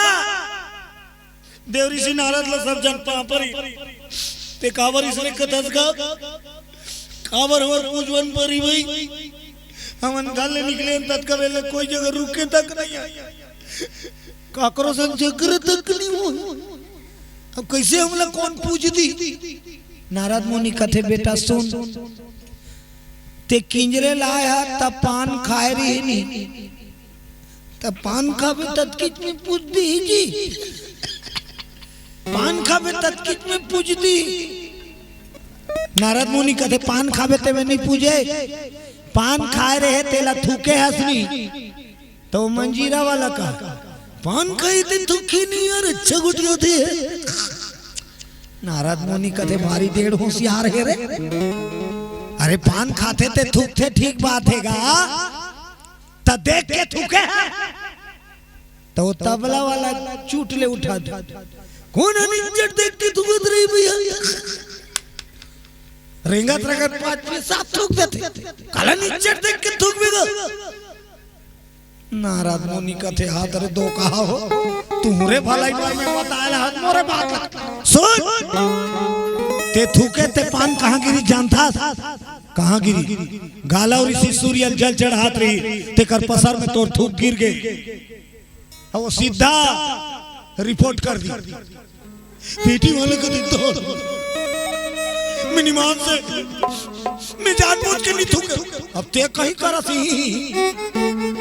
देव ऋषि नारद ला सब जन पापरी, ते काबर इसने कथस गा? काबर हमर पूजवन परी भाई? हमन घर ले निकले ततका बेले कोई जगह रुके तक नहीं आए। काकरो संग जगरे तक नहीं हो। अब कैसे हमला कौन पूज दी? नारद मुनि कथे, "बेटा सुन, ते किंजरे लाय हा, त पान खाए रही नी, त पान खाबे ततकिच में पूज दी जी, पान खाबे ततकिच में पूज दी।" नारद मुनि कथे, "पान खाबे तेमे नहीं पूजे, पान खाए रहे तेला थूके हसनी।" तो मंजीरा वाला का, "पान खाई ते थूकी नहीं यार, अच्छा गुटिया थे।" नारद मुनि कथे, "भारी डेढ़ होशियार हे रे।" अरे पान खाथे ते थूकथे, ठीक बात हे गा, त देख के थूके हे। त वो तबला वाला चूट ले उठा दे, कोन निच्चट देख के थूकत रही भैया। रेंगत रंगत पाँच पैसा थूक देथे, काला निच्चट देख के थूक बेगा। नारद मुनि कथे, हाथ रे दो कहा हो, तुहरे भलाई बर में बताए ला हाथ मोरे बात ला। सुन, ते थूके ते पान कहाँ गिरी जानथस? कहाँ गिरी? गालव ऋषि सूर्य ल जल चढ़ात रही, तेकर पसर में तोर थूक गिर गे। अब वो सीधा रिपोर्ट कर दी। पेटी वाले को देता हूँ। मिनिमान से मैं जानबूझ के नहीं थूके। अब ते कहीं करत ही।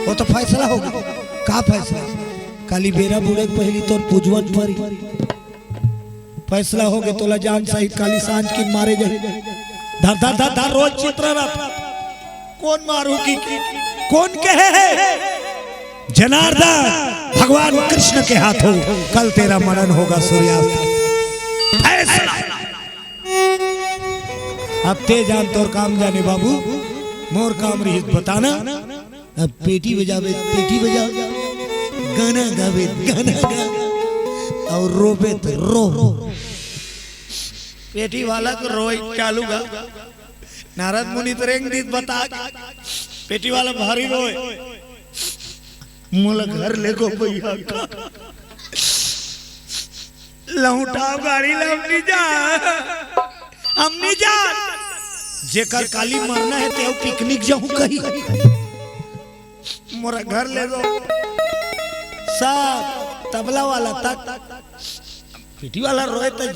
वो तो फैसला होगे। का फैसला? काली बेरा बुड़े के पहिली तोर पूजवन परी। फैसला होगे, तोला जान सहित काली सांझ की मारे जाही। धर, धर, धर, धर, रोज चित्र रथ। कोन मारू की, कोन कहे हे? जनार्दन, भगवान कृष्ण के हाथों कल तेरा मरण होगा सूर्यास्त। फैसला। अब ते जान तोर काम जाने बाबू, मोर काम रही बताना। अब पेटी बजावे, पेटी बजा, गाना गावे, गाना गा, अउ रोबे त रो। पेटी वाला के रोई चालू गा। नारद मुनि तो रेंग दीस बता के, पेटी वाला भारी रोए, मोला घर ले गो भैया का। लहुटाव गाड़ी ला, हम नहीं जा, हम नहीं जा। जेकर काली मरना हे, ते पिकनिक जाहूं कही। मोरा घर ले गो। सब तबला वाला तक, पेटी वाला रोए तक।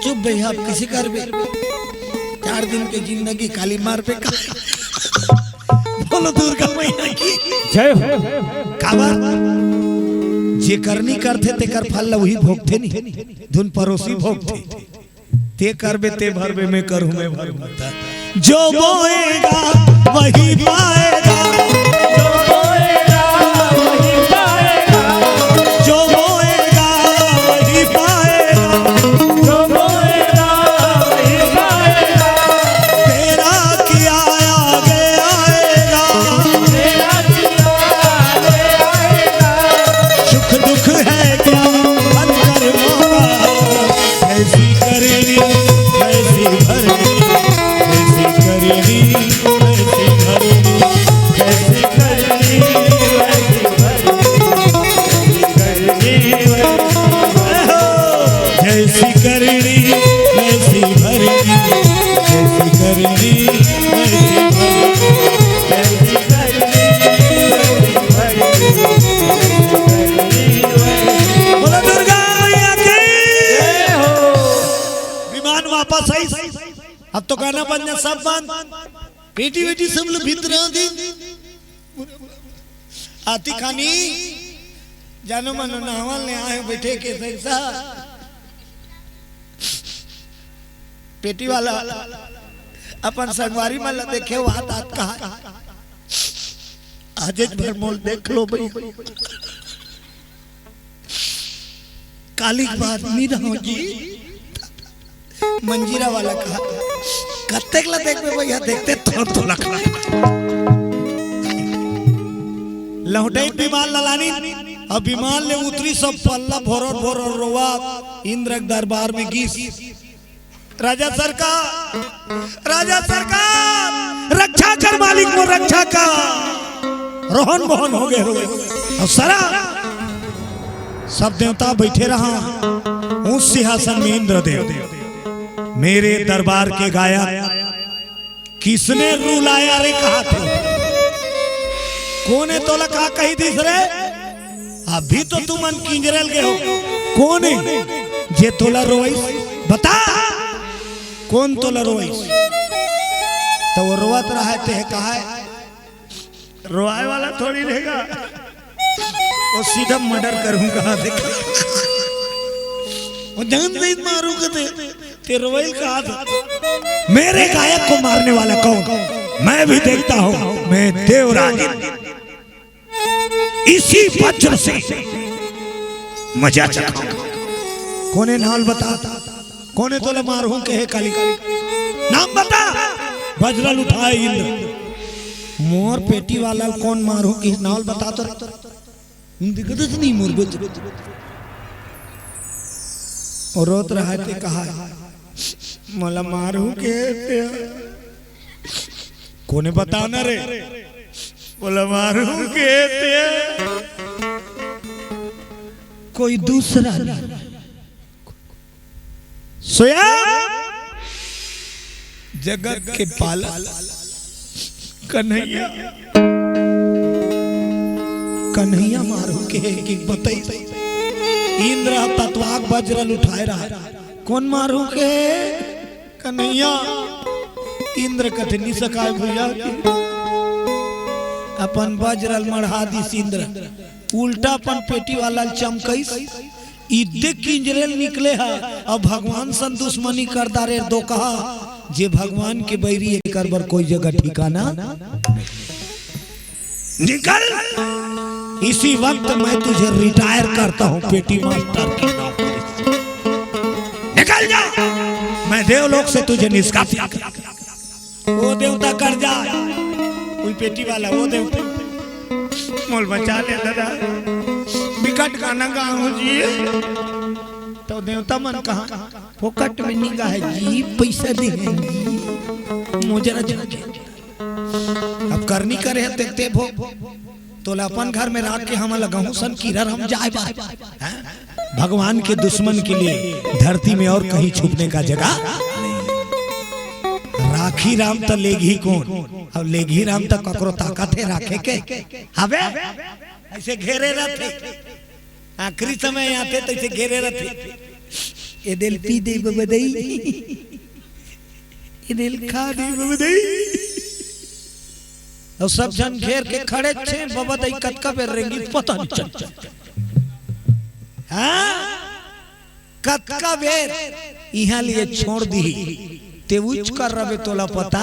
चुप भैया, अब किसी करबे। चार दिन के जिंदगी काली मारबे का। बोलो दुर्गा मैया की। जय हो। काबर? जे करनी करथे, तेकर फल ल उही भोगथे नी। धुन परोसी भोगथे। ते करबे, ते भरबे, मैं करूं, मैं भरबे। जो बोएगा, वही पाएगा। जो बोएगा, वही पाएगा। जो बोएगा, वही पाएगा। जो बोएगा, वही पाएगा। तेरा किया आगे आएगा। तेरा किया आगे आएगा। सुख दुख है क्या, फल कर्मों का। कैसी करनी, कैसी भरनी, कैसी करनी, कैसी भरनी, कैसी करनी, कैसी भरनी, कैसी करनी, कैसी भरनी। जैसी करनी, वैसी भरनी, जैसी करनी, वैसी भरनी, जैसी करनी, वैसी भरनी, जैसी करनी, वैसी बोलो दुर्गा मैया की। जय हो। विमान वापस आई। अब तो गाना बजना सब बंद। पेटी वेटी सब लोग भीतर आ दे। आती खानी जानो मानो नहावन ले आए बैठे के सैसा। पेटी वाला अपन संगवारी मन ला देखे, वो हाथ हाथ कहा, आज एक बार मोल देख लो भाई। काली के बाद नी रहो जी। मंजीरा वाला कहा, कत्तेक ला देखबे भैया, देखते तोर तो लखला। लहुटाई विमान ला लानी, अब विमान ले उतरी, सब पल्ला भोरर भोरर रोवा, इंद्र के दरबार में गीस। राजा सरकार, राजा सरकार, रक्षा कर मालिक, वो रक्षा कर। रोहन मोहन हो गए, हो गए। और सारा सब देवता बैठे रहा उस सिंहासन में। इंद्रदेव, मेरे दरबार के गायक, किसने रुलाया रे, कहा थे? कोने तोला का कही दिस रे? अभी तो तुमन किंजरल गए हो। कोने जे तोला रोइस? बता, कोन तोला रोइस? तो वो रोवत रहा है, ते कहा है, रोवाए वाला थोड़ी रहेगा, वो सीधा मर्डर करूंगा। देखा, वो जान से ही मारूंगा ते, ते रोवाइल कहा था। मेरे गायक को मारने वाला कौन? मैं भी देखता हूँ, मैं देवराज इसी वज्र से मजा चखाऊंगा। कोने नाल बता, कोने तोला मारहूं कहे काली काली। नाम बता। बजरल उठाए इंद्र। मोर पेटी वाला ल कोन मारहूं कि नाव ल बता तो। दिखत नहीं मोर बजरल। और रोत रहा ते कहा, मोला मारहूं के ते। कोने बताना रे, बोला मारू के ते। कोई दूसरा नहीं। स्वयं जगत के पालक कन्हैया, कन्हैया मारू के कि बतई। इंद्र तत्वाक बजरल उठाए रहा, कोन मारू के? कन्हैया। इंद्र कथे नि सकाय भैया। अपन बजरल मढ़ा दिस इंद्र, उल्टा अपन पेटी वाला ल चमकइस। इद्दे किंजरेल निकले हा, अब भगवान सन दुश्मनी कर डारे दो कहा, जे भगवान के बैरी एकर बर कोई जगह ठिकाना नहीं। निकल, इसी वक्त मैं तुझे रिटायर करता हूं पेटी मास्टर की नौकरी से। निकल जा, मैं देवलोक से तुझे निष्कासित कर। ओ देवता कर जा, कोई पेटी वाला, ओ देवता, मोल बचा ले दादा, बिकट गाना गाहूं जी। तो देवता मन कहा, फोकट में निगाह जी, पैसा दे जी, मोजरा झंझट। अब करनी करे हे ते, ते भो, तोला अपन घर में राख के हमन लगहूं सन किरर हम जाए बार। हैं? भगवान के दुश्मन के लिए धरती में और कहीं छुपने का जगह नहीं। राखी राम त लेगही कोन? अब लेगही राम त ककरो ताकत हे राखे के? हवे? ऐसे घेरे रहते। आखिरी समय आथे तइसे घेरे रथे। ए दे ल पी दे बबदई, ए दे ल खा दे बबदई। अउ सब झन घेर के खड़े छे, बबदई कतका बेर रेंगिस पता नइ चल। हाँ, कतका बेर इहाँ ले छोड़ दिही, ते उच कर रबे तोला पता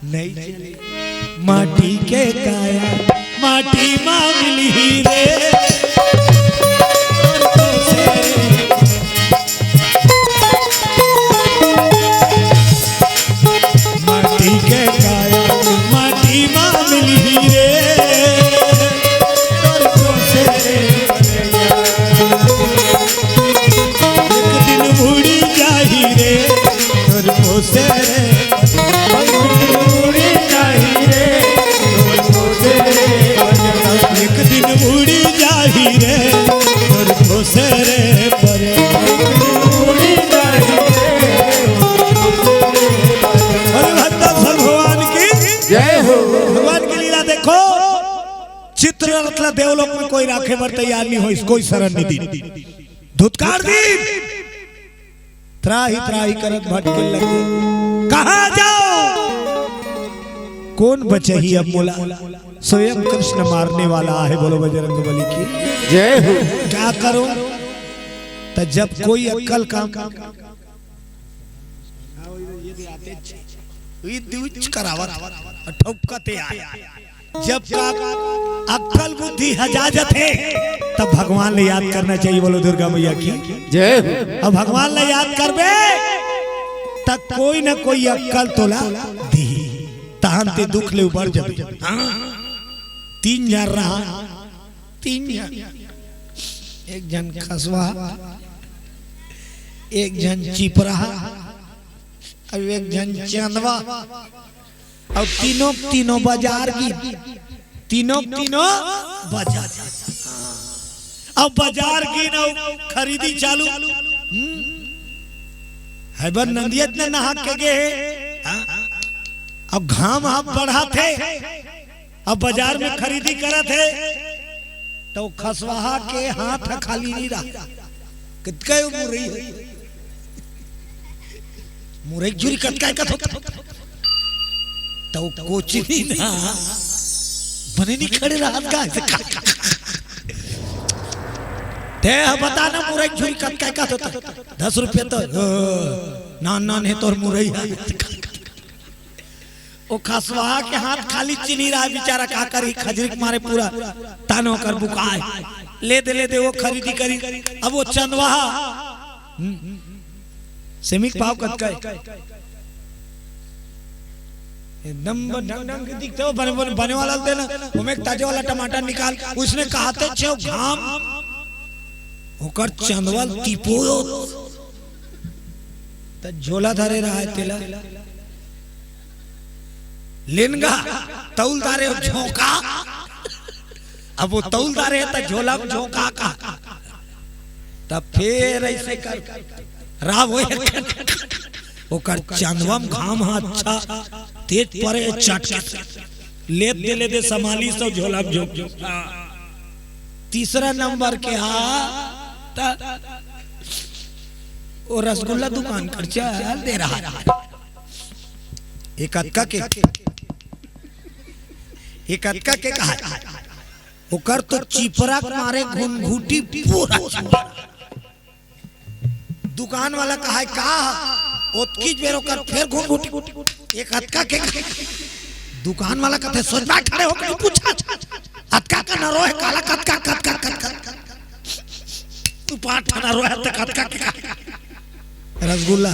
नइ चले। माटी के काया माटी मा मिलही रे। माटी के काया माटी मा मिलही रे। एक दिन उड़ी जाही रे तोर पोसे रे। एक दिन उड़ी जाही रे तोर पोसे रे। एक दिन उड़ी जाही रे तोर पोसे रे परे। उड़ी जाही रे। अरे भक्तन, सब भगवान की जय हो। भगवान की लीला देखो, चित्ररथ ला देवलोक में कोई राखे बर तैयार नहीं होइस, कोई शरण नहीं दी। धुतकार दी, त्राहि त्राहि करत भटके लगे। कहाँ जाओ? कोन बचही अब मोला? स्वयं कृष्ण मारने वाला आहे। बोलो बजरंग बली की जय हो। क्या करूं? त जब कोई अक्कल काम करावत ठोकते आए। जब का अक्कल बुद्धि हजा जथे, तब भगवान ले याद करना चाहिए। बोलो दुर्गा मैया की जय हो। अब भगवान ले याद करबे, तब कोई ना कोई अक्कल तोला दी, तहन ते दुख ले उबर जबे। हाँ, तीन झन रहा, तीन झन, एक झन खसवा, एक झन चिपरा, अउ एक झन चंदवा। अउ तीनों तीनों बजार गिन, तीनों तीनों बजार। अउ बजार गिन अउ खरीदी चालू। हम्म। हइबर नंदियत ने नहा के गे हे। हाँ? अउ घाम हा बढ़ाथे, अउ बजार में खरीदी करत हे, त खसवाहा के हाथ ह खाली नइ रहा। कतका हे मुरई हे? मुरई झुरी कतका हे कथों? त कोचनी ना बने नइ खड़े रहत का? ते ह बता ना, मुरई झुरी कतका हे कथों? दस रुपया तो, ओ, नान नान हे तोर मुरई ह। ओ खसवाहा के हाथ खाली चिन्ही रहा बेचारा, का करही, खजरी के मारे पूरा तन ओकर बुकाय। ले दे, ले दे, ओ खरीदी करी। अब ओ चंदवाहा, हम्म, सेमी के भाव कतका हे? एकदम ढंग ढंग के दिखथे, वो बने, बने, बने वाला होथे ना, ओमे एक ताजे वाला टमाटर निकाल, उसने कहाथे छे घाम, ओकर चंदवा ल तिपोत, त झोला धरे रहय तेला लेन गा, तउल धरे हो झोंका, अब वो तउल धरे हे त झोला म झोंका का, तब फेर अइसे कर राव होय, ओकर चंदवा म घाम ह अच्छा तेज परे, चटके लेत दे, लेत दे समाली सो झोला म झोंक। तीसरा नंबर के हा, त वो रसगुल्ला दुकान कर चल दे रहय। एक अतका के, एक अतका के कहा, ओकर तो चिपरा के मारे घुनघुटी पूरा। दुकान वाला कहाय का, ओतकीच बेर ओकर फेर घुनघुटी। एक अतका के, दुकान वाला कथे, "सोझ बाय खड़े होके पूछा, अतका के नरो हे, काला कतका, कतका, कतका?" तू पाँच ठन नरो हे, त कतका के? रसगुल्ला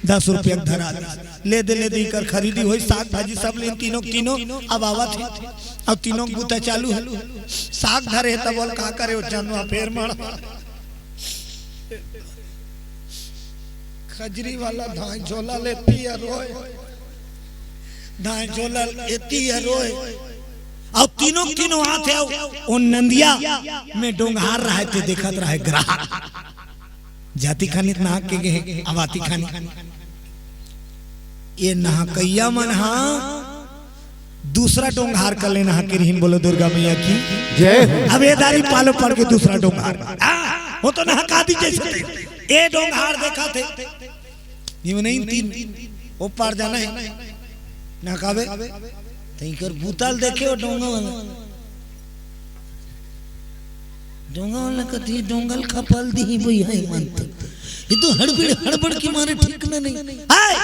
दस रुपया के धरा दे। ले दे, ले दे, इकर खरीदी होय, साग भाजी सब लेन, तीनों के तीनों अब आवत हे। अब तीनों के बूता चालू हे। साग धरे हे, तब बोल का करे, वो चंदवा फेर मार। खजरी वाला धाय झोला लेती है रोय, धाय झोला लेती है रोय। अब तीनों के तीनों आत हे, वो नंदिया में डोंगहार रहय ते देखत रहय ग्राहक। जाति खानी त नहा के गे हे, अब आती खानी। ये नहाकइया मन हा दूसरा डोंगहार कर ले नहा के रिहिन, बोलो दुर्गा मैया की जय हो। अब ये दारी पालो पड़ के दूसरा डोंगहार, आ, वो तो नहा का दी जैसे थे। ये डोंगहार देखा थे, निमनइन तीन, वो पार जाना है, नहाकावे, तइकर बूता ल देखे वो डोंगा वाला। डोंगा वाला कथी, डोंगा ल खपल दिही भैया, ये मन तो, ये तो हड़बड़, हड़बड़ के मारे ठीक न नहीं। हाय!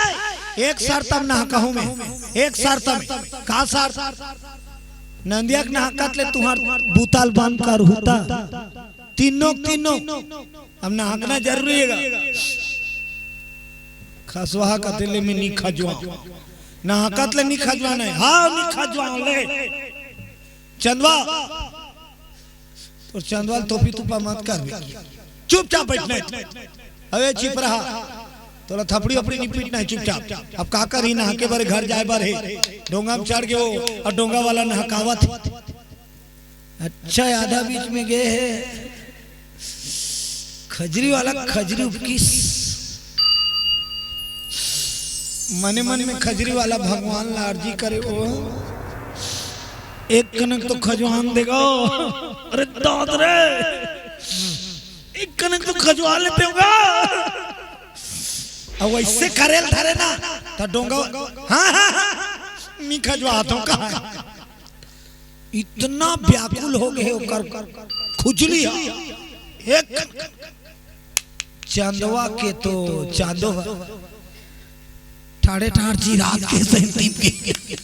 एक शर्त अब नहाकहूं मैं, एक शर्त में, का शर्त? नंदिया के नहाकत ले तुंहर बूता ल बंद करहू त, तीनों, तीनों, अब नहाकना जरूरी हे गा। खसवाहा कथे ले मैं नी खजवांव, नहाकत ले नी खजवाना हे। हाँ, नी खजवांव ले। चंदवा, तोर चंदवा ल थोपी थोपा मत कर बे। चुपचाप बइठना हे। अबे चिपराहा, तोला थपड़ी वपड़ी नी पीटना हे, चुपचाप। अब का करही, नहाके बर घर जाय बर हे। डोंगा म चढ़ गे वो, अउ डोंगा वाला नहाकावत हे। अच्छा, आधा बीच में गे हे। खजरी वाला खजरी उपकिस। मने मन में खजरी वाला भगवान ला अर्जी करे, वो एक कनक तो खजवान दे गा। अरे दाद रे, एक कनक तो खजवा लेते हो गा। अब वइसे करे ल धरे ना, त डोंगा, हाँ, हाँ, हाँ, नी खजवात हंव कहा। इतना व्याकुल हो गे हे ओकर खुजली ह। एक चंदवा के तो चांदो ह। ठाड़े ठाड़ चिरात के सही तिप गे।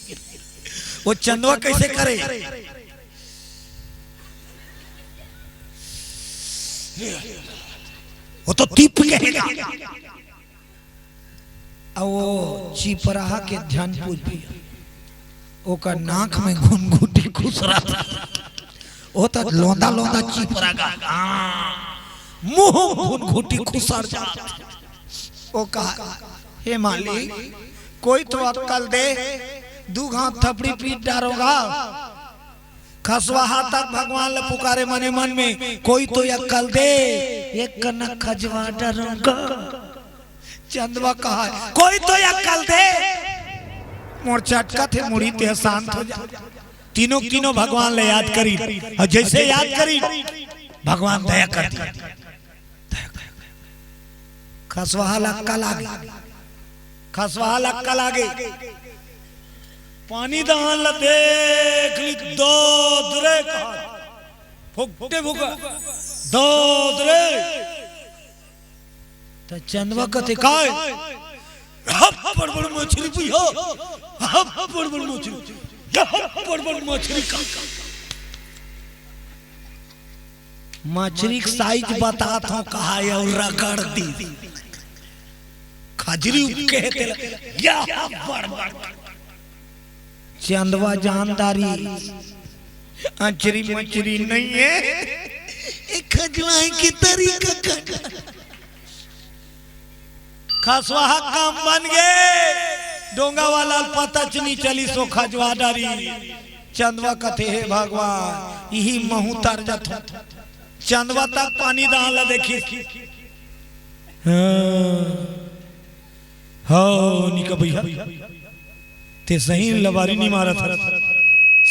वो चंदवा कइसे करे? वो तो तिप गे हे गा। अउ वो चिपराहा के झन पूछ भैया, ओकर नाक में घुनघुटी खुसरत। वो तो लोंदा लोंदा चिपरा गा। हाँ, मुंह घुनघुटी खुसर जात। वो कहा, "हे मालिक, कोई तो अक्कल दे, दू घांव थपड़ी पीट डारंव गा।" खसवाहा तक भगवान ल पुकारे मने मन में, "कोई तो अक्कल दे, एक कनक खजवा डारंव गा।" चंदवा कहा, "कोई तो अक्कल दे।" मोर चटकत हे मुड़ी, ते शांत हो जा। तीनों, तीनों भगवान ल याद करी, अउ जइसे याद करी, भगवान दया कर दी। खसवाहा ल अक्कल आगे, खसवाहा ल अक्कल आगे। पानी दहान ल देख ली, "दाद रे," कहा, फुकटे फुका, "दाद रे।" त चंदवा कथे, "काय?" "हप, बड़ बड़ मछरी भैया, हप, बड़ बड़ मछरी, हप, बड़ बड़ मछरी का।" मछरी के साइज बतात हंव कहा, अउ रगड़ दी। खजरी उपके हे तेला, या बड़ बड़। चंदवा जानदारी, अचरी मचरी नहीं है, ए खजवाए के तरीका कर। खसवाहा काम बन गे, डोंगा वाला ल पता च नी चली सो खजवा डारी। चंदवा कथे, "हे भगवान, इही महू तर जथों।" चंदवा तक पानी दान ला देखिस। हाँ। हव निका भैया, ते सही लबारी नहीं मारत हस।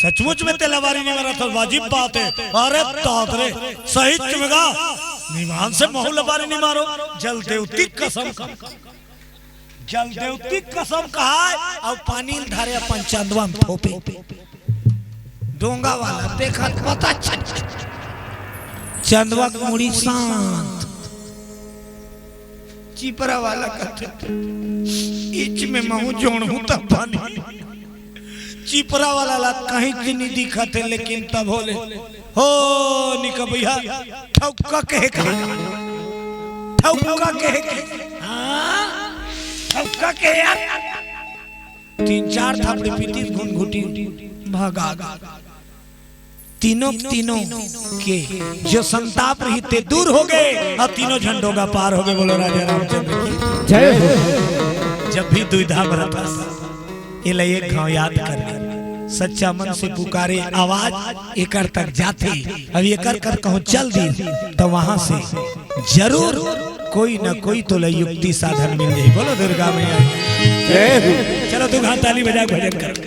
सचमुच में ते लबारी नहीं मारत हस, वाजिब बात है। अरे तात रे, सही चुमेगा। निमान से महू लबारी नहीं मारो, जल देवती कसम का। जल देवती कसम कहाय, अउ पानी ल धरे अपन चंदवा म थोपे। डोंगा वाला देखत पता चल, चंदवा के मुड़ी शांत। चिपरा वाला कथे, "इच में महू जोड़हूं तब पानी।" चिपरा वाला ला कहीं च नहीं दिखत है, लेकिन तब होले, "हो निका भैया, ठौका कहे का, ठौका कहे के, हाँ, ठौका कहे यार।" तीन चार थापड़ी पीती, घुनघुटी भगा गा। तीनों, तीनों के जो संताप रहिस ते दूर हो गे अउ तीनों झन डोंगा पार हो गे। बोलो राजा रामचंद्र की जय हो। जब भी दुविधा में रहत हस, एला एक घांव याद कर ले। सच्चा मन से पुकारे, आवाज एकर तक जाथे। अब एकर कर कहूं चल दी, त वहां से जरूर कोई न कोई तोला युक्ति साधन मिल जाही। बोलो दुर्गा मैया की जय हो। चलो, दू घांव ताली बजा के भजन करो।